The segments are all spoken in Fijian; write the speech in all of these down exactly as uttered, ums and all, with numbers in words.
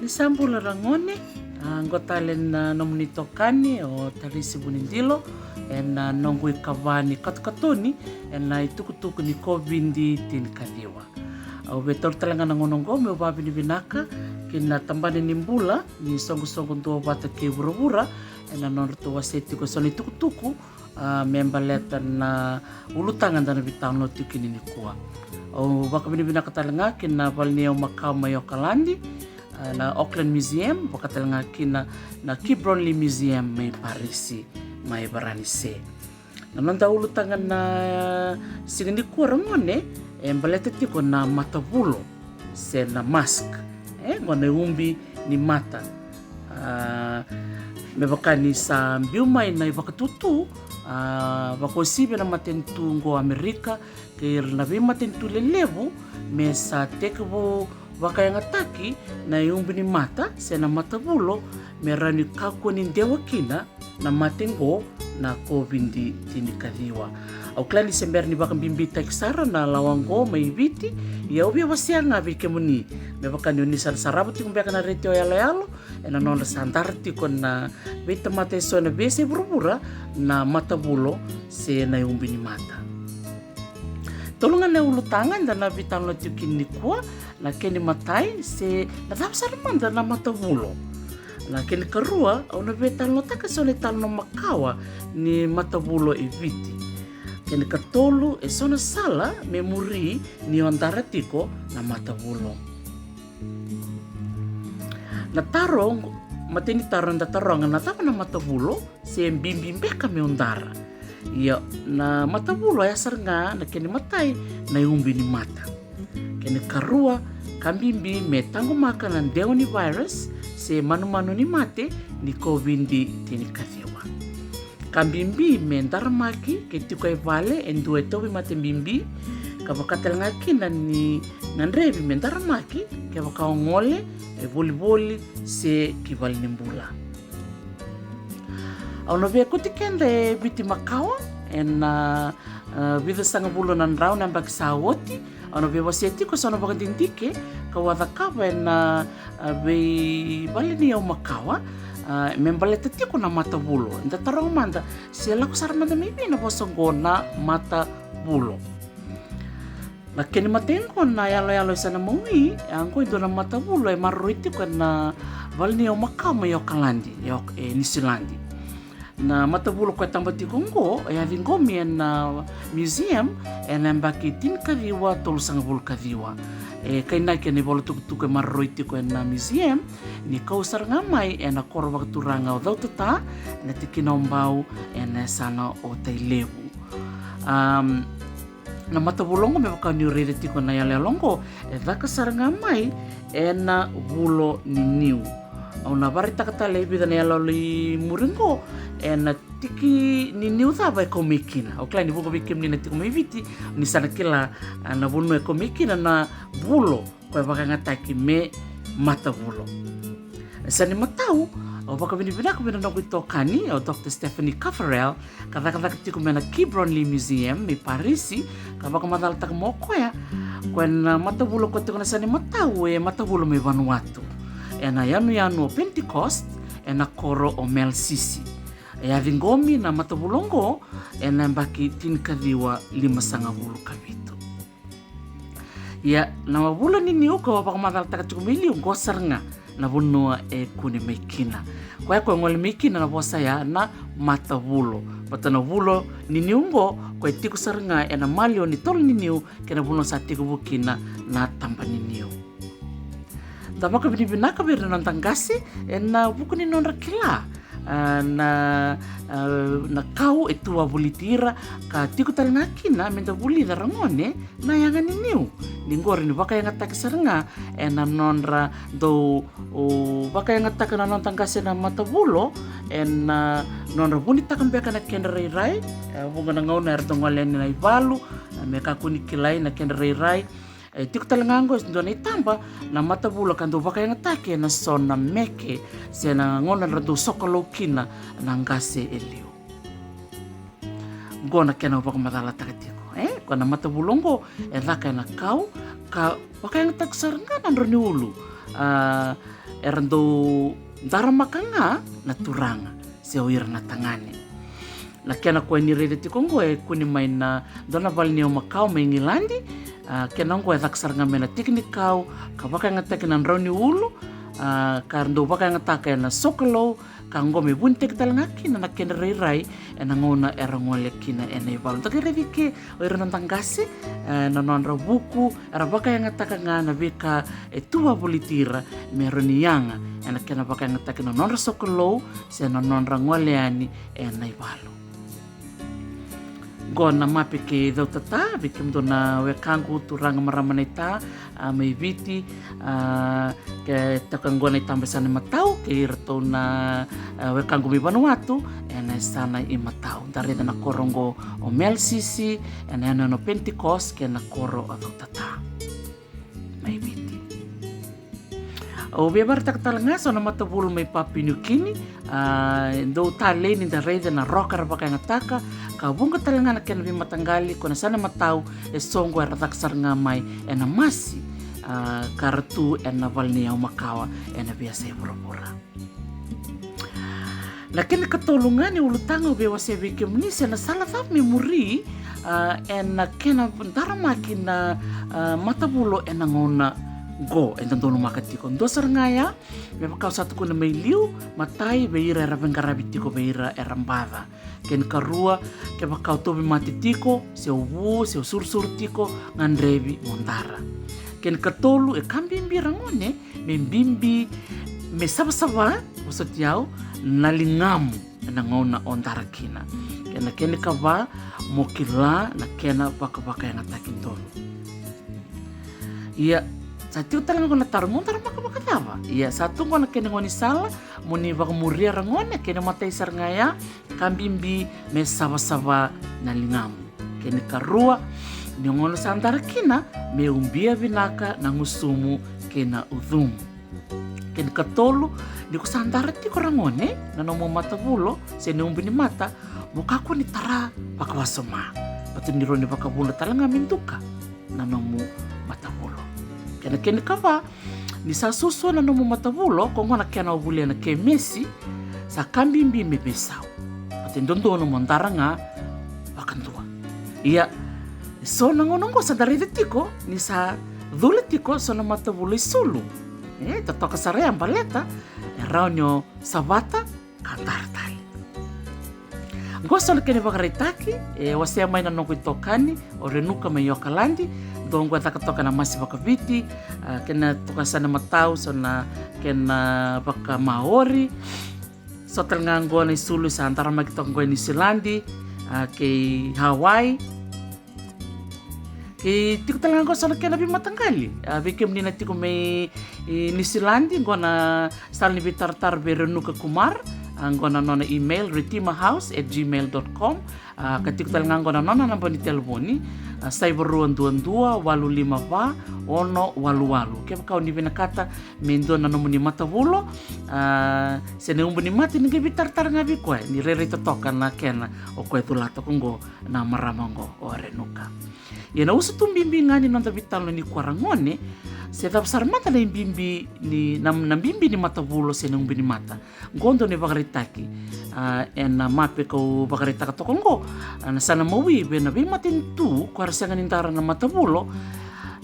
Ni sa bula ragone, a, qo tale na nomuni tokani o Tarisi Vunidilo, ena noqu ikava ni katokatoni ena itukutuku ni COVID tinikaciwa. Au via taura tale ga na gauna oqo meu vakavinavinaka ki na tabana ni bula ni soqosoqo duavata kei vuravura ena nodratou wasea tiko eso na itukutuku, a, me baleta na ulutaga eda na veitalanoa tiko kina nikua. Au vakavinavinaka tale ga ki na vale ni yau makawa mai Okaladi, a, na Auckland Museum, vaka tale ga kina na Key Branly Museum mai Parisi, mai Varanise. Na noda ulutaga na siga nikua ragone e baleta tiko na matavulo se na mask, e, qo na iubi ni mata. A, me vaka ni sa biu mai na ivakatutu, a, vakauasivi ena matanitu qo Amerika kei ira na veimatanitu lelevu, me sa tekivu vakayagataki na iubi ni mata se na matavulo me rawa ni kakua ni dewa kina na mate qo na COVID tinikaciwa. Au kila ni se bera ni vakabibitaki sara na lawa qo mai Viti, ia au via wasea ga vei kemuni, me vaka ni o ni sa na sarava tiko beka na retio yaloyalo, ena nodra sa dara tiko na veitamata eso ena veiyasai vuravura na matavulo se na iubi ni mata. Tolu ga na ulutaga eda na veitalanoa tiko kina nikua, na kena imatai se na cava sara mada na matavulo. Na kena ikarua, au na veitalanoataka eso na italanoa makawa ni matavulo e Viti. Kena ikatolu, eso na sala me muri ni o dara tiko na matavulo. Na taro, matai ni taro eda taroga, na cava na matavulo, se bibi beka meu dara? Ia, na matavulo e a sara ga na kena imatai na iubi ni mata. Kena ikarua, ka bibi me taqomaka na dewa ni virus se manumanu ni mate ni COVID tinikaciwa. Ka bibi me daramaki ke tiko e vale e dua e tauvimate bibi, ka vaka tale ga kina ni gadrevi me daramaki kevaka o gole, e volivoli se ki valenibula. Au na via kauti keda e Viti makawa ena, a, vitusagavulu na drau na yabaki sa oti. Au na via wasea tiko eso na vakadidike kau a cakava ena, a, veivale ni yau makawa, a, me baleta tiko na matavulo. Eda taroga mada se lako sara mada mai vei na vosa oqo na matavulo. Na kena imatai oqo na yaloyalo e sa na mawi, a, oqo e dua na matavulo e maroroi tiko ena vale ni yau makawa mai Okaladi, e Ok-, e Niusiladi. Na matavulo ko e taba tiko oqo e a ciqomi ena museum ena yabaki tinikaciwa tolusagavulu kaciwa. E kainaki ena ivola tukutuku e maroroi tiko ena museum ni kau sara ga mai ena koro vakaturaga o Cautata, na tikina o Bau, ena yasana o Tailevu. Am, na matavulo oqo, me vaka niu raica tiko na yaloyalo oqo, e caka sara ga mai ena vulo ni niu. Au na vakaraitaka tale e vica na yaloyalo i muri oqo ena tiki ni niu cava e kau mai kina. Au kila ni vuqa vei kemuni na tiko mai Viti ni sa na kila, a, na vanua e kau mai kina na vulo ko e vakayagataki me matavulo. E sa ni matau, au vakavinavinaka vei na noqu itokani o Doctor Stephanie Caffarel, ka cakacaka tiko mai na Key Branly Museum mai Parisi, ka vakamacalataka mai o koya, ko e na matavulo ko tiko na sa ni matau e matavulo mai Vanuatu, ena yanuyanu o Pentecost, ena koro o Mel Sisi. E a ciqomi na matavulo oqo ena yabaki tinikaciwa limasagavulu ka vitu. Ia, na vulo ni niu ko vakamacalataka tiko mai liu, qo sara ga na vanua e kune mai kina. Koya ko e gole mai kina na vosa ya na matavulo. Vata na vulo ni niu qo, ko e tiko sara ga ena maliwa ni tolo ni niu kei na vanua sa tekivu kina na taba ni niu. Da vakavinavinaka vei ira na noda qase ena vuku ni nodra kila, a, na, a, na kau e tu wavoliti ira, ka tiko tale ga kina me da vulica, ragone, na yaga ni niu. Ni qori ni vakayagataki sara ga ena nodra dau, o, vakayagataka na noda qase na matavulo ena nodra vunitaka beka na kedra rairai, e, vuqa na gauna era dau gole yani na ivalu, e, me kakua ni kilai na kedra rairai. E tiko tale ga qo e dua na itaba na matavulo ka dau vakayagataki ena so na meke se na gauna era dau sokalou kina na qase e liu. Qo na kena au vakamacalataka tiko, e? Ko na matavulo qo e caka ena kau, ka vakayagataki sara ga na drau ni ulu. A, era dau daramaka ga na turaga se o ira na tagane. Na kena koya ni raica tiko oqo e kune mai na dua na vale ni au makawa mai Igiladi. A, kena oqo e caka sara ga mai na tiki ni kau ka vakayagataki na drau ni ulu, a, ka ra dau vakayagataka ena sokalou, ka oqo me vunitaki tale ga kina na kena rairai ena gauna era gole kina ena ivalu. Da qai raici ke o ira na noda qase, e, na nodra vuku era vakayagataka ga na veika e tu vakavoliti ira me rawa ni yaga ena kena vakayagataki na nodra sokalou se na nodra gole yani ena ivalu. Qo na mape kei Cautata, vei kemudou na wekaqu turaga marama naita, a, mai Viti, a, ke toka qo na itaba yasana imatau kei iratou na, a, wekaqu mai Vanuatu ena yasana imatau. Da raica na koro oqo o Mel Sisi ena yanuyanu o Pentecost kei na koro o Cautata mai Viti. Au via vakaraitaka tale ga so na matavulo mai Papua New Guinea, a, e dau talei ni da raica na roka era vakayagataka, ka vuqa tale ga na kena veimataqali, ko na yasana imatau, e so oqo era caka sara ga mai ena masi, a, ka ra tu ena vale ni yau makawa ena veiyasai vuravura. Na kena ikatolu ga ni ulutaga au via wasea vei kemuni se na sala cava me muri, a, ena kena daramaki na, a, matavulo ena gauna qo eda donumaka tiko. Dua sara ga ya, me vaka au sa tukuna mai liu, matai vei ira era veiqaravi tiko vei ira era baca. Kena ikarua, kevaka o tauvimate tiko, se o vu, se o surusuruga tiko, gadrevi mo dara. Kena ikatolu, e ka bibi ragone, me bibi, me savasava, vosoti au, na ligamu ena gauna o dara kina. Kei na kena ikava, mo kila na kena vakavakayagataki donu. Ia, sa tiko tale ga qo na taro, mo daramaka vakacava? Ia, sa tu qo na kena gaunisala mo ni vakamuria ragone, kena imatai sara ga ya, ka bibi me savasava na ligamu. Kena ikarua, ni gauna sa dara kina, me ubia vinaka na gusumu kei na ucumu. Kena ikatolu, ni ko sa dara tiko ragone na nomu matavulo se na ubi ni mata, mo kakua ni tara vakawasoma, baleta ni rawa ni vakavuna tale ga me duka na nomu matavulo. Kei na kena ikava, ni sa suasua na nomu matavulo, ko qo na kena o volia na kemesi, sa ka bibi me veisau, baleta e dodonu mo dara ga vakadua. Ia, e so na gauna qo sa da raica tiko ni sa cula tiko so na matavulo isulu. E totoka sara ya baleta e rawa ni o savata ka dara tale. Qo so na kena ivakaraitaki e wasea mai na noqu itokani o Renuka mai Okaladi. Dua qo e caka toka na masi vakaviti, a, kena toka yasana imatau, so na kena vakamaori. So tale ga qo na isulu sa daramaki toka qo e Niusiladi, a, kei Hawaii. Kei tiko tale ga qo so na kena veimataqali, a, vei kemuni na tiko mai, e, Niusiladi, qo na sala ni veitaratara vei Renuka Kumar, a, qo na nona email, redeemer house at gmail dot com, a, ka tiko tale ga qo na nona naba ni telefoni, a, saiva rua dua dua, walu lima va, ono walu walu. Kevaka o ni vinakata me dua na nomuni matavulo, a, se na ubi ni mata, ni qai veitaratara ga vei koya, ni rairai totoka na kena o koya e cula toka qo na marama qo o Renuka. Ia na usutu bibi ga ni noda veitalanoa nikua ragone, se cava sara mada na ibibi ni, na, na bibi ni matavulo se na ubi ni mata. Qo dua na ivakaraitaki, a, ena mape kau vakaraitaka toka qo, a, na yasana mawi vei na veimatanitu ko era sega ni dara na matavulo,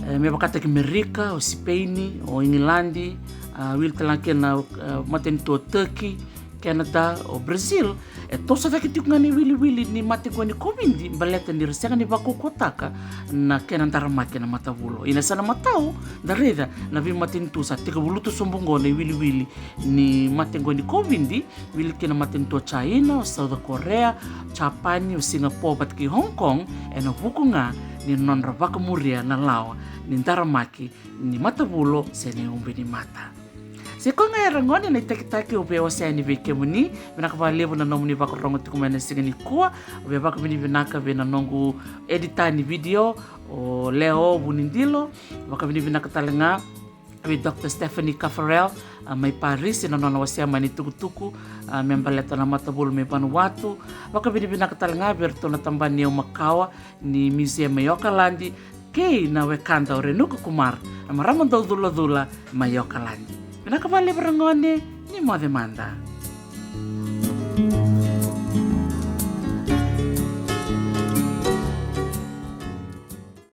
e, me vakataki Merika, o Sipeini, o Igiladi, a, wili tale ga kina, e, matanitu o Turkey, Canada, o Brazil, e toso cake tiko ga na iwiliwili ni mate qo ni kovidi, baleta ni ra sega ni vakaukauwataka na kena daramaki na matavulo. Ia na yasana imatau, da raica na veimatanitu sa tekivu lutu sobu qo na iwiliwili ni mate qo ni kovidi, wili kina matanitu o China, o South Korea, o Japani, o Singapore, vata kei Hong Kong, ena vuku ga ni nodra vakamuria na lawa ni daramaki ni matavulo se na iubi ni mata. Se koya ga ya ragone na itakitaki au via wasea yani vei kemuni. Vinaka vakalevu na nomuni vakarorogo tiko mai na siga nikua. Au via vakavinavinaka vei na noqu edita ni vidio, o Leo Vunidilo. Vakavinavinaka tale ga vei Doctor Stephanie Caffarel, a, mai Paris, ena nona wasea mai na itukutuku, a, me baleta na matavulo mai Vanuatu. Vakavinavinaka tale ga vei iratou na tabana ni yau makawa ni museum mai Okaladi, kei na wekada o Renuka Kumar, na marama dau culacula mai Okaladi. Vinaka vakalevu ragone, ni moce mada.